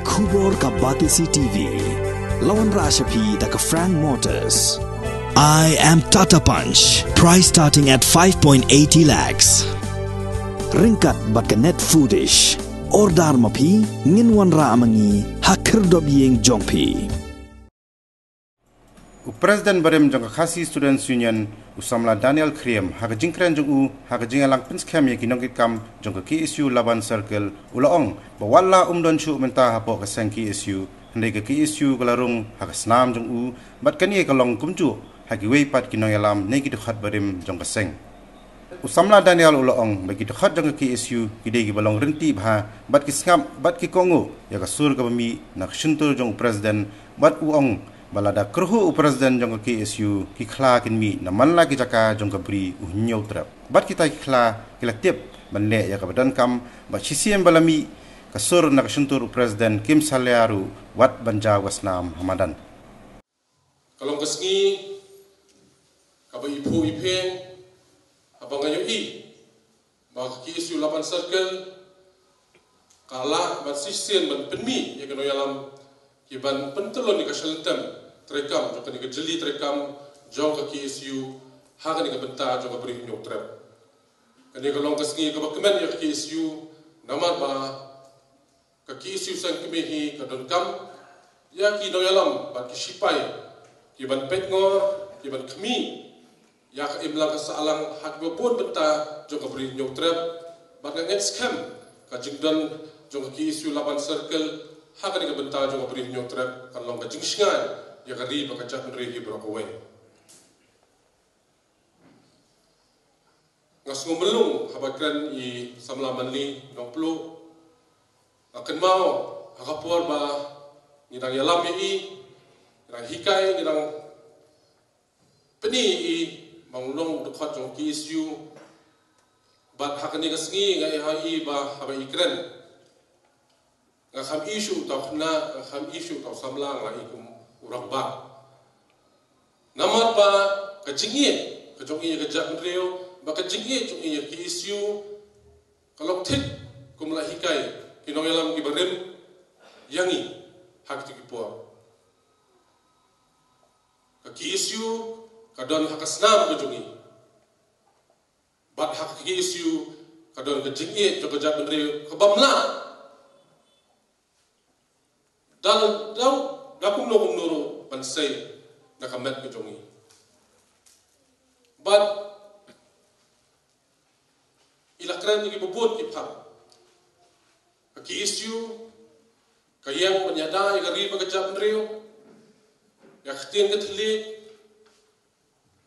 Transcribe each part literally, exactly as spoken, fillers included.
Khubor ka Batesi T V. La wanrah sha phi da ka Frank Motors. I am Tata Punch. Price starting at five point eighty lakhs. Ryngkat bad ka Net Foodish. Order ma phi, ngin wanrah ma ngi ha khyrdop ïing jong phi. U President barim jong ka Khasi Students Union, u samla Daniel Khyriem, ha ka jingkren jong u ha ka jingïalang pynskhem ïa ki nongkitkam jong ka K S U Laban Circle, u la ong ba wat la um don shuh mynta hapoh ka seng K S U, hynrei ka K S U ka la rung ha ka snam jong u, bad kane ka long kumjuh ha kiwei pat ki nongïalam ne ki dkhot barim jong ka seng. U samla Daniel u la ong ba ki dkhot jong ka K S U ki dei kiba long rynti bha, bad ki sngap bad ki kohnguh ïa ka sur kaba mih na ka shyntur jong u President, bad u ong ba lada kyrhuh u President jong ka K S U, ki khla kin mih na man la ki jaka jong ka Bri u Hynñiewtrep. Bad kita ki khla ki la tip ban leh ïa kaba donkam, bad shisien ba la mih ka sur na ka shyntur u President, kim salia ruh wat ban jaw ka snam ha madan. Ka long ka sngi kaba iphuh iphieng haba nga ïohi ba ka K S U Laban Circle ka lah ban shisien ban pynmih ïa ki nongïalam kiban pyntyllun ïa ka shalynter treikam jong kane ka jylli treikam jong ka K S U ha kane ka bynta jong ka Bri Hynñiewtrep. Kane ka long ka sngi kaba kmen ïa ka K S U, namar ba ka K S U seng kmie hi ka donkam ïa ki nongïalam bad ki shipai kiban peit ngor, kiban khmih ïa ka imlang ka sahlang ha kiba bun bynta jong ka Bri Hynñiewtrep. Bad nga ngeit skhem ka jingdon jong ka K S U Laban Circle ha kane ka bynta jong ka Bri Hynñiewtrep kan long ka jingshngaiñ ïa ka ri bad ka jaitbynriew hi baroh kawei. Nga sngew mlung haba kren i samla Manli Nongpluh. Nga kynmaw ha ka por ba ngi dang ïalam ïa i, ngi dang hikai, ngi dang pyni ïa i ba u long u dkhot jong ka K S U. Bad ha kane ka sngi nga ïa ha i ba haba i kren, nga kham i shuh uta u khynnah, nga kham i shuh uta u samla, nga i kum u rangbah. Namar ba ka jingïeit ka jong i ïa ka jaitbynriew, ba ka jingïeit jong i ïa ka K S U ka long thik kum la hikai ki nongïalam kiba rim ïa ngi ha kito ki por. Ka K S U ka don ha ka snam ka jong i. Bad ha ka K S U ka don ka jingïeit jong ka jaitbynriew kaba mlien. Da, da, da kumno kumno ruh ban sei na ka met ka jong i. Bad i la kren ïa kiba bun ki phang. Ka K S U ka ïeng ban ïada ïa ka ri bad ka jaitbynriew, ïa ka ktien ka thylliej,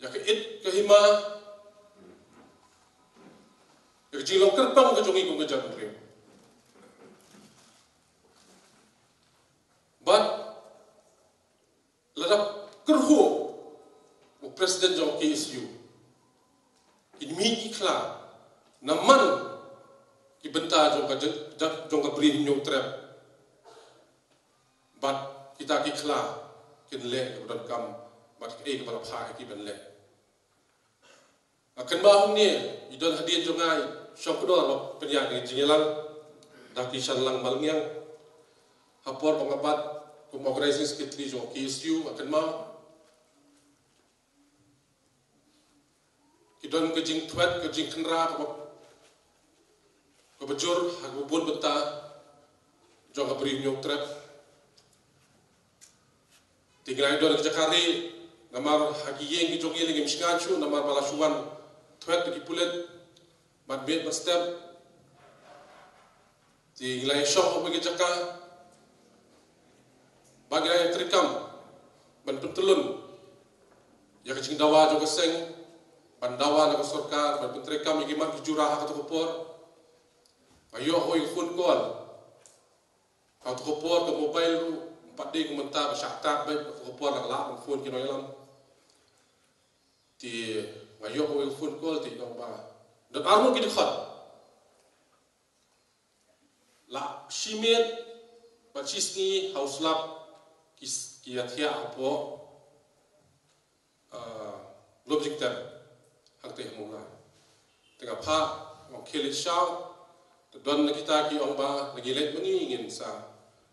ïa ka it ka hima, ïa ka jinglong kyrpang ka jong i kum ka jaitbynriew. Bad lada kyrhuh u president jong ka K S U, kin mih ki khla na man ki bynta jong ka, jong ka Bri Hynñiewtrep. Bad kita ki khla kin leh kaba donkam bad kaei kaba la phah ïa ki ban leh. Nga kynmaw hangne i don hadien jong nga i shong kdor ba pynïaid ïa ka jingïalang da ki shanlang malngiang. Ha por ba nga bat kum organizing secretary jong ka K S U, nga kynmaw ki don ka jingthwet, ka jingkhynra kaba, kaba jur ha kaba bun bynta jong ka Bri Hynñiewtrep. Te ngi la ïa don ka jaka rieh, namar ha ki ïing ki jong ngi la ngim shngaiñ shuh namar ba la shu wan thwet da ki pulit bad miet bad step. Te ngi la ïa shong ha kawei ka jaka ba ngi la ïa treikam ban pyntyllun ïa ka jingdawa jong ka seng, ban dawa na ka sorkar ban pyntreikam ïa ki mat ki jura ha kato ka por. Nga ïoh kawei ka phone call. Kato ka por ka mobile ruh ym pat dei kum mynta ba shah tad beit, kato ka por la lah ban phone ki nongïalam. Te nga ïoh kawei ka phone call te ong ba don arngut ki dkhot la shi miet bad shi sngi ha u slap ki, ki ïathiah hapoh, ah, lum jingtem hangtei ha Mawlai. Te nga phah, nga khie leit shaw, te don na kita ki ong ba la ngi leit ma ngi ngin sa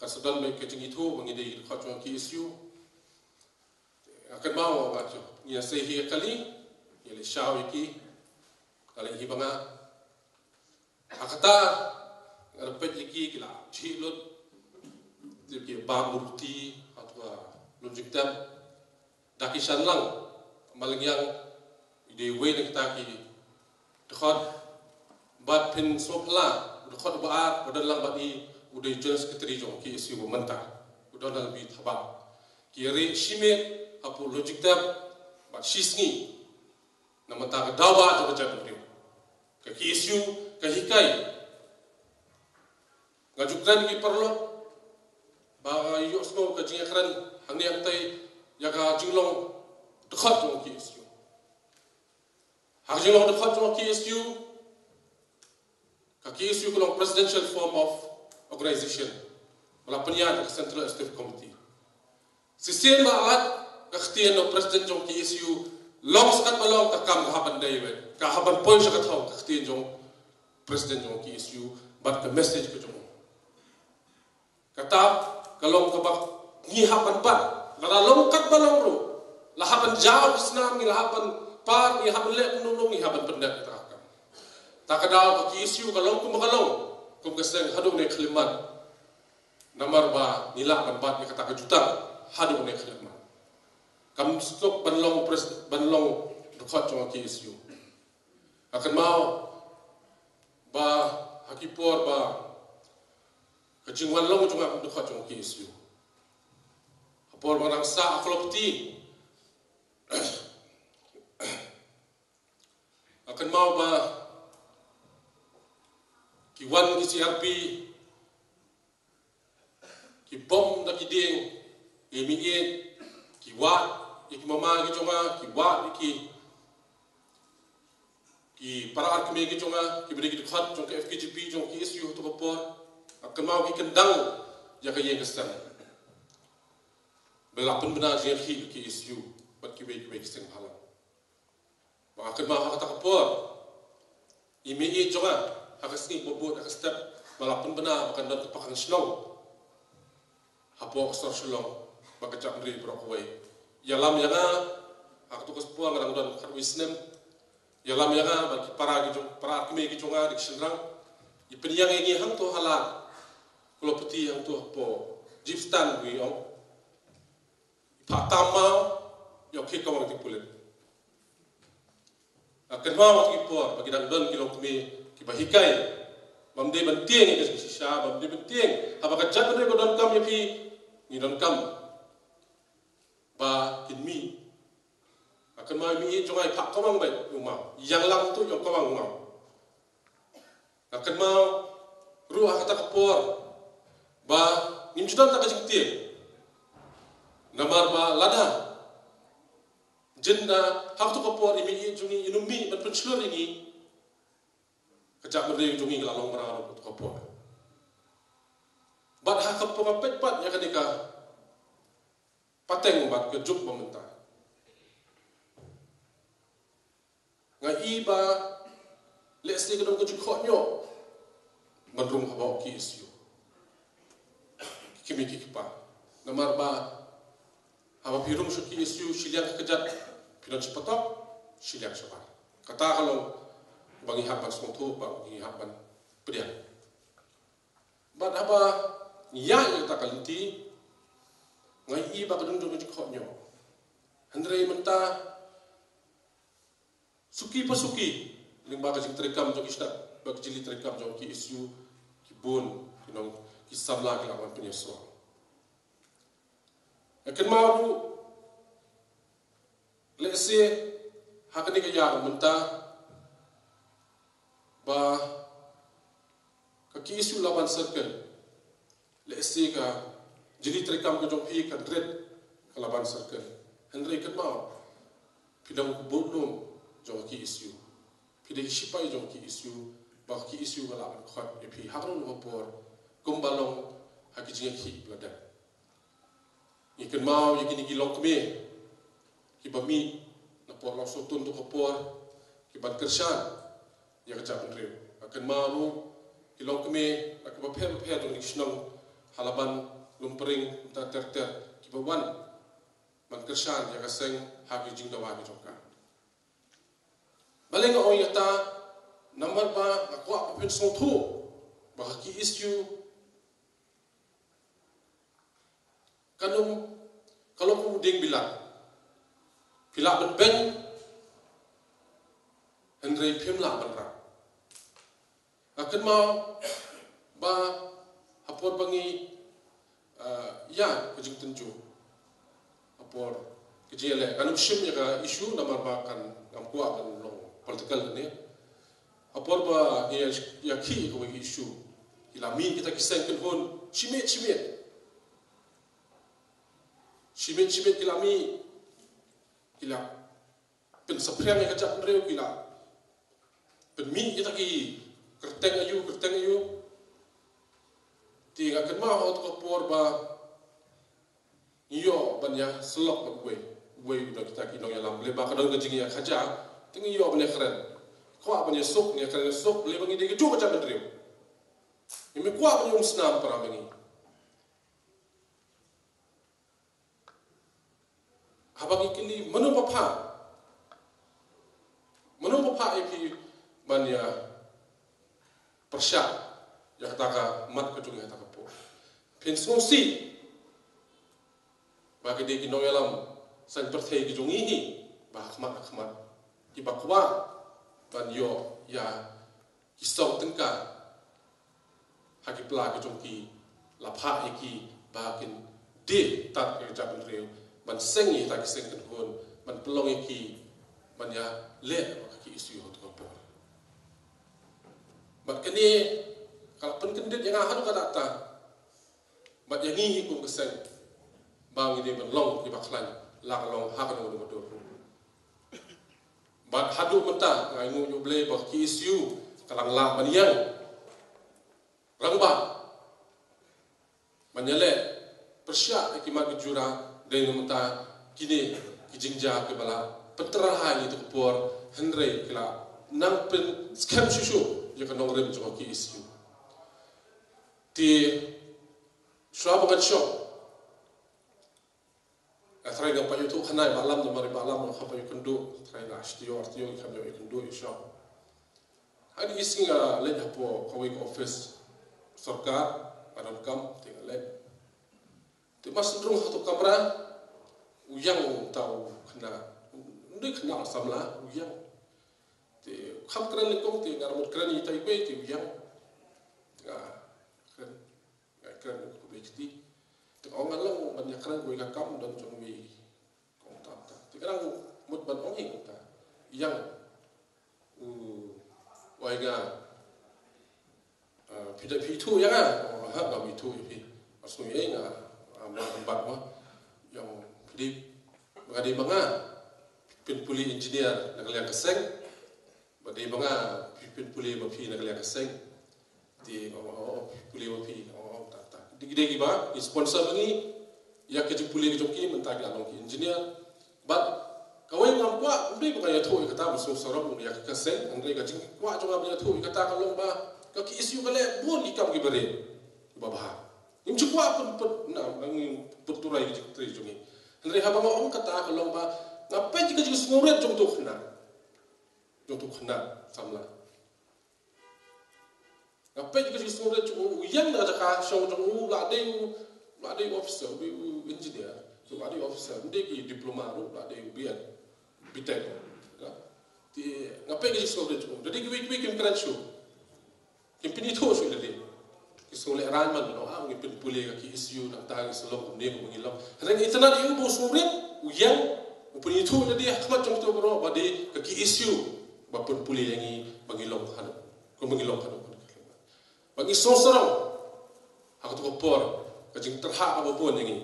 Ka sa don beit ka jingithuh ba ngi dei ki dkhot jong ka K S U. Nga kynmaw ba ngi ïa sei hi ïa kali, ngi leit shaw ïa ki, ka leit hi ba nga. Ha kata nga la peit ïa ki, ki la jhieh lut, ki bam murti, ha tu ka lum jingtep. Da ki shan lang, Malngiang i dei uwei na kita ki dkhot, bad phin sngewphylla u dkhot uba ar uba don lang bad i u dei General Secretary jong ka K S U mynta, u Donald B Thabah. Ki ïa rieh shimet hapoh lum jingtep bad shisngi. Na mynta ka daw ba jong ka jaitbynriew, ka K S U ka hikai. Nga ju kren ki paralok ba nga ïohsngew ka jingïakren hangne hangtai ïa ka jinglong dkhot jong ka K S U. Ha ka jinglong dkhot jong ka K S U, ka K S U ka long presidential form of organization ba la pynïaid da ka Central Executive Committee. Shisien ba lait ka ktien u president jong ka K S U, long skat ba long, ka kam ka hap ban dei beit, ka hap ban poi sha ka thaw ka ktien jong president jong ka K S U bad ka message ka jong u. Kata ka long kaba ngi hap ban bat. Lada long katba long ruh, la hap ban jaw ka snam, ngi la hap ban par, ngi hap ban leh kumno kumno, ngi hap ban pyndep ïa kata ka kam. Ta ka daw ka K S U ka long kumba ka long, kum ka seng haduh ne khyllipmat. Namar ba ngi lah ban bat ïa kata ka jutang haduh ne khyllipmat. Kam suk ban long pres-, ban long dkhot jong ka K S U. Nga kynmaw ba ha ki por ba ka jingwan long jong nga kum dkhot jong ka K S U, ha por ba nga dang sah ha Kualpiti, nga kynmaw ba ki wan ki C R P, ki bom da ki dieng, ki mih ïeit, ki wad ïa ki mama ki jong nga, ki wad ïa ki, ki para ar kmie ki jong nga, kiba dei ki dkhot jong ka F K J P, jong ka K S U ha tu ka por. Nga kynmaw ki kyndang ïa ka ïing ka sem. Ba la pynbna jingïakhih ka K S U bad kiwei kiwei ki seng bhalang. Ba nga kynmaw ha kata ka por, i mei i jong nga, ha ka sngi ba bud ha ka step ba la pynbna ba kan don ka pakang shnong hapoh ka sor Shillong, ba ka jaitbynriew baroh kawei ïalam ïa nga. Ha katu ka por nga dang don khatwei snem. Ïalam ïa nga bad ki para ki jong, para kmie ki jong nga, ki shynrang. I pynïeng ïa ngi hangto ha lad Kualpiti, hangto hapoh jeep stand, ngi ong, i phah tam maw, ïoh khie kawang ki pulit. Nga kynmaw ha ki por ba ki dang don ki longkmie kiba hikai, bym dei ban tieng ïa ka jingshisha, bym dei ban tieng haba ka jaitbynriew ka donkam ïa phi, ngi donkam ba kin mih. Nga kynmaw i mei i jong nga i phah kawang beit u maw, ïeng lang tu ïoh kawang u maw. Nga kynmaw ruh ha kata ka por ba ngim ju don ta ka jingtieng. Namar ba lada jin da ha katu ka por i mei i jong ngi in ym mih ban pynshlur ïa ngi, ka jaitbynriew jong ngi ka la long mraw ruh ha katu ka por. Bad ha ka por nga peit pat ïa kane ka pateng bad ka juk ba mynta, nga i ba lehse ka don ka jingkhohñioh ban rung hapoh K S U, ki kmie ki kpa. Namar ba haba phi rung sha K S U, shiliang ka kjat phi don shapatok, shiliang shabar. Kata ka long ba ngi hap ban sngewthuh, ba ngi hap ban pdiang. Bad haba ngi ïaid ïa kata ka lynti, nga i ba ka don jong ka jingkhohñioh. Hynrei mynta suki pa suki, lyngba ka jingtreikam jong ki shnat bad ka jingtreikam jong ki K S U, ki bun ki nong, ki samla ki la wan pynïasoh. Nga kynmaw ruh, lehse ha kane ka ïa mynta ba ka K S U Laban Circle, lehse ka jingtreikam ka jong phi kan rit ka Laban Circle. Hynrei kynmaw, phi dang u kbud lum jong ka K S U, phi dei ki shipai jong ka K S U, ba ka K S U ka lah ban khot ïa phi ha kano kano ka por, kumba long ha ki jingïakhih ba la dep. Ngi kynmaw ïa kine ki longkmie kiba mih na por lawsohtun tu ka por, kiban kyrshan ïa ka jaitbynriew. Nga kynmaw ruh ki longkmie na kiba pher bapher jong ki shnong Alaban, Lumpring, mynta ter ter kiba wan ban kyrshan ïa ka seng ha ki jingdawa ki jong ka. Balei nga ong ïa kata? Namar ba nga kwah ba phin sngewthuh ba ka K S U kan ym, ka long kum u dieng bilat. Phi lah ban beiñ, hynrei phim lah ban rah. Nga kynmaw ba ha por ba ngi, ah, ïa ka jingtynjuh, ha por ka jingïaleh, ngan ym shim ïa ka issue namar ba kan, ngam kwah ban long political ne. Ha por ba ngi ïa, ïa ki kawei ka issue, ki la mih kita ki seng kynhun shimiet shimiet. Shimiet shimiet ki la mih, ki la pynsaphriang ïa ka jaitbynriew, ki la pynmih kita ki kyrteng aïu kyrteng aïu. Te nga kynmaw ha kata ka por ba ngi ïoh ban ïa syllok bad uwei uwei na kita ki nongïalam, lei ba ka don ka jingïakhaja, te ngi ïoh ban ïakren. Kwah ban ïasuk, ngi ïakren ïasuk, lei ba ngi dei kajuh ka jaitbynriew. Ngi kwah ban ïa umsnam para ma ngi. Haba ngi kylli, mano ba phah, mano ba phah ïa phi ban ïa pyrshah ïa kata ka mat ka jong ngi ha kata ka por? Phin sngewsih ba ki dei ki nongïalam saiñ pyrthei ki jong ngi hi, ba ha khmat ha khmat kiba kwah ban ïoh ïa ki song tyngka ha ki pla ki jong ki, la phah ïa ki ba kin die tad ka jaitbynriew, ban seng ïa kita ki seng kynhun, ban pynlong ïa ki ban ïaleh bad ka K S U ha kata ka por. Bad kane ka la pynkyndit ïa nga haduh katta katta. Bad ïa ngi hi kum ka seng ba ngi dei ban long kiba khlaiñ, la ka long ha kano kano ka dur ruh. Bad haduh mynta nga ainguh ïa U Blei ba ka K S U ka la lah ban ïeng rangbah ban ïaleh pyrshah ïa ki mat ki jura. Dei na mynta kine ki jingjia kiba la pyntrei ha kane ka por, hynrei ki la nang pynskhem shuh shuh ïa ka nongrim jong ka K S U. Te shuwa ba ngan shong, nga tharai ngam pat ïathuh khana ïa i Bah Lam, namar i Bah Lam ngam pat ïakynduh, tharai na shi taïew ar taïew ngam pat ïakynduh ïa u shong. Hadien shi sngi nga leit hapoh kawei ka office sorkar, nga donkam, te nga leit. Te mar shu rung ha kato ka kamra, u ïeng uta u khynnah, ym dei khynnah, samla, u ïeng. Te kham kren nyngkong, te nga la mut kren ïa ita iwei, te u ïeng. Nga kren, nga kren khublei kti. Te ka ong nga long ban ïakren kawei ka kam don jong iwei. Kong tam tam. Te nga dang mut ban ong hi kong tam. Ïeng. U ong ïa nga, ah, phi da phi ithuh ïa nga? Oh, ha, ngam ithuh ïa phi. Nga sngew ïa nga, ah, ma, bat ma. Ïa phi dei, nga dei ba nga pynpule engineer na ka liang ka seng. Ba dei ba nga pynpule ma phi na ka liang ka seng. Te, oh, oh, oh, pule ma phi, oh, oh, ta, ta. Dei, dei kiba ngi sponsor ma ngi ïa ka jingpule ka jong ki, mynta ki la long ki engineer. Bad kawei ngam kwah, ym dei ba nga ïathuh ïa kata ba sngewsarong ïa ka seng, hynrei ka jingkwah jong nga ban ïathuh ïa kata ka long ba ka K S U ka leh bun ki kam kiba rit, kiba bha. Ngim ju kwah pyn, pyn, na, na ngim pynturai ka jingtrei jong ngi. Hynrei haba nga ong kata ka long ba nga peit ka jingsngewrit jong uto u khynnah, jong uto u khynnah samla. Nga peit ka jingsngewrit jong u, u ïeng na jaka shong jong u, la dei u, la dei u officer, u dei u engineer, u la dei u officer, ym dei ki diploma ruh, la dei u B Ed, B Tech. Te nga peit ka jingsngewrit jong u. Da dei kiwei kiwei kim kren shuh, kim pynithuh shuh da dei. Ki sngewlehrain man, oh, ah, ngi pynpule ka K S U, nangta ngi sngewlong kumne kumba ngi long. Hynrei nga itynnad ïa u ba u sngewrit, u ïeng, u pynithuh da dei ha khmat jong kito baroh ba dei ka K S U ba pynpule ïa ngi ba ngi long haduh kumba ngi long haduh. Ba ngi sngewsarong ha kato ka por, ka jingtyrha kaba bun ïa ngi,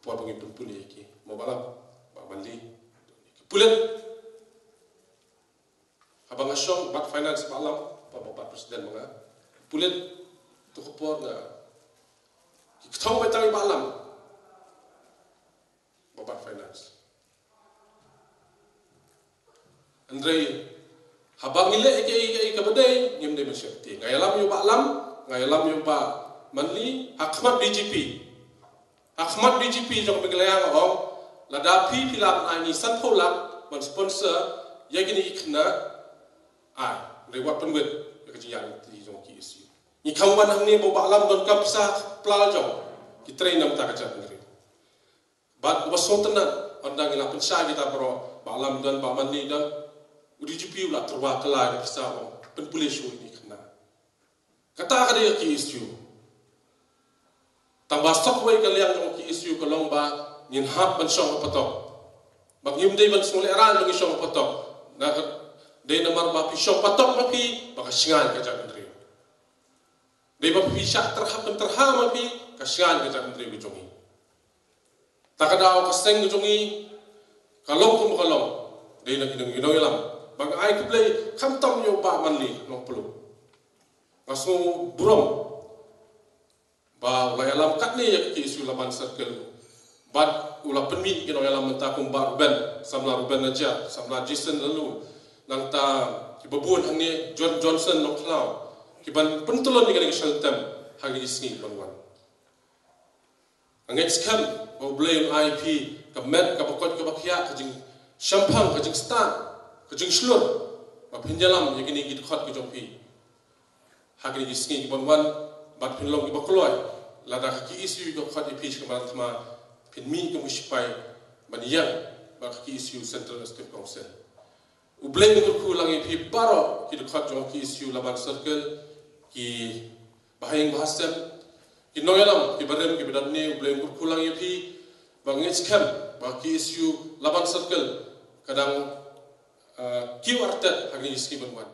por ba ngi pynpule ïa ki. Mo Bah Lam, Bah Mali, ki pulit. Haba nga shong bad finance Bah Lam, ba, ba, bad president ma nga, pulit, kato ka por nga, ki kthong beit tang ïa Bah Lam ba bad finance. Hynrei haba ngi leh ïa kaei kaei kaba dei, ngim dei mynsiem. Te nga ïalam ïa u Bah Lam, nga ïalam ïa u Bah Manli ha khmat D G P, ha khmat D G P jong Meghalaya nga ong, lada phi phi lah ban ai ni sanphew lak ban sponsor ïa kine ki khynnah, ai, re wat pynwit ïa ka jingïaid lynti jong ki K S U. Ngi kham wan hangne ba u Bah Lam donkam pisa pla jong ki trei namar ka jaitbynriew. Bad uba sngewtynnat, ynda ngi la pynshai kita baroh, Bah Lam don, Bah Manli don, u D G P u la tyrwa kylla ïa ka pisa, ong pynpule shuh ïa kine ki khynnah. Kata ka dei ka K S U. Tang ba sa kawei ka liang jong ka K S U ka long ba ngin hap ban shong ha patok. Ba ngim dei ban sngewlehraiñ ba ngi shong ha patok. Na ka dei namar ba phi shong patok ma phi, ba ka shngaiñ ka jaitbynriew. Dei ba phi shah tyrhap ban tyrha ma phi, ka shngaiñ ka jaitbynriew ka jong ngi. Ta ka daw ka seng ka jong ngi ka long kum ka long. Dei na ki nong, ki nongïalam. Ba nga ai khublei khamtam ïa u Bah Manli Nongpluh. Nga sngew burom ba u la ïalam katne ïa ka K S U Laban Circle. Bad u la pynmih ki nongïalam mynta kum Bah Ruben, samla Ruben Najiah, samla Jason Laloo, nangta kiba bun hangne, John Johnson Nongkhlaw, kiban pyntlot ïa kane ka shaltem ha kine ki sngi ban wan. Nga ngeit skhem ba U Blei un ai phi ka met kaba koit kaba khiah, ka jingshemphang, ka jingstad, ka jingshlur, ba phin ïalam ïa kine ki dkhot ki jong phi ha kine ki sngi ki ban wan, bad phin long kiba kloi. Lada ka K S U ka khot ïa phi sha ka madan thma, phin mih kum ki shipai ban ïeng bad ka K S U Central Executive Council. U Blei un kyrkhu lang ïa phi baroh ki dkhot jong ka K S U Laban Circle, ki bahaïing bahasem, ki nongïalam, ki barim, ki badonbor, U Blei un kyrkhu lang ïa phi. Ba nga ngeit skhem ba ka K S U Laban Circle ka dang, uh, kiew artet ha kine ki sngi ban wan.